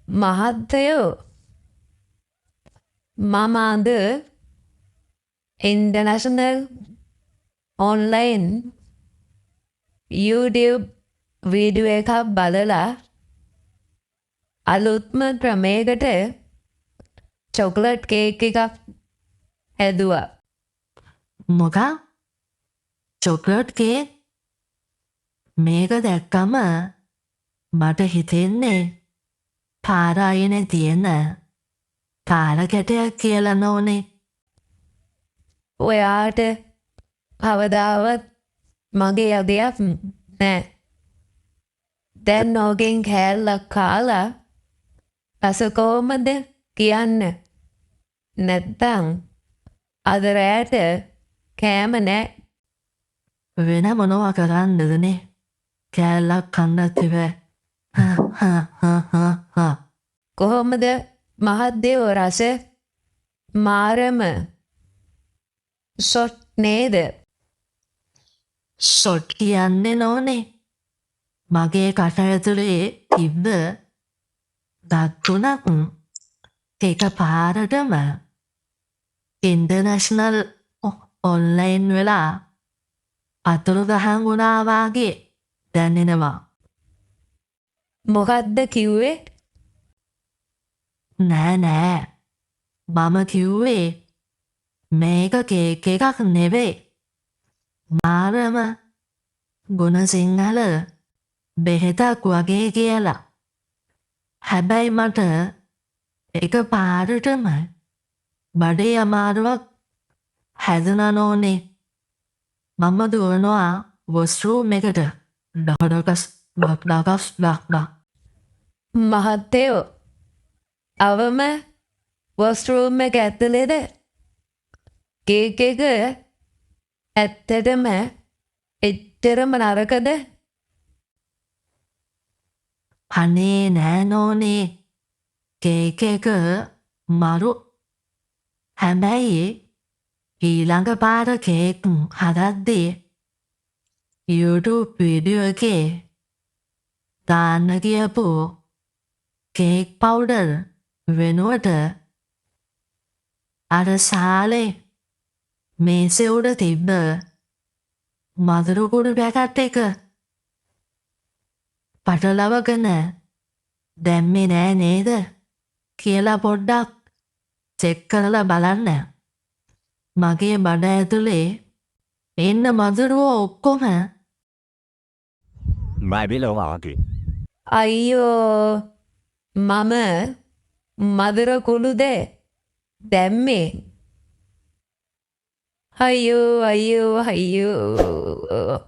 මහත්තයෝ, මම අද ඉන්ටර්නැෂනල් ඔන්ලයින් YouTube video එකක් බලලා අලුත්ම ක්‍රමයකට චොකලට් කේක් එකක් හැදුවා. මොකක්? Chocolate cake? මේක දැක්කම මට හිතෙන්නේ පාර අයිනේ තියෙන කාල කැටයක් කියලා නෝනේ. ඔයාට කවදාවත් මගේ අගයක් නෑ. දැන් ඕකෙන් කෑල්ලක් කාලා රස කොහොමද කියන්න. නැත්තං අද රෑට කෑම නෑ. වෙන මොනවා කරන්නදනේ? කෑල්ලක් කන්නත් එපැ. හා හා හා හා. කොහොමද මහත්තයෝ රස? මාරම ෂොට් නේද? ෂොට් කියන්නේ නෝනේ. මගේ කට ඇතුලේ තිබ්බ දත් තුනක් එක පාරටම ඉන්ටර්නැෂනල් ඔන්ලයින් වෙලා අතුරුදහන් වුණා වාගේ දැනෙනවා. මොකද්ද කිව්වේ? නෑ නෑ, මම කිව්වේ මේක කේක් එකක් නෙවෙයි. මාරම ගුණ සිංහල බෙහෙතක් වගේ කියලා. හැබැයි මට එක පාරටම බඩේ අමාරුවක් හැදුනා නෝනේ. මම දුවනවා වොෂ්රූම් එකට. ඩකඩකස් ඩක් ඩකස් ඩක් ඩක්. මහත්තයෝ, අවම වොෂ්රූම් එක ඇතුලේද? කේක් එක ඇත්තටම එච්චරම නරකද? අනේ නෑ නෝනේ. කේක් එක මරු. හැබැයි ඊළඟ පාර කේක් හදද්දී YouTube video එකේ දාන්න කියපු කේක් පවුඩර් වෙනුවට අර සාලේ මේසෙ උඩ තිබ්බ මදුරු කුඩු පැකට් එක පටලවගෙන දැම්මේ නෑ නේද කියලා පොඩ්ඩක් චෙක් කරලා බලන්න. මගේ බඩ ඇතුලේ ඉන්න මදුරුවෝ ඔක්කොම මැවිලෝ වගේ. අයියෝ, මම මදුරු කුඩුද දැම්මේ? අයියෝ අයියෝ අයියෝ.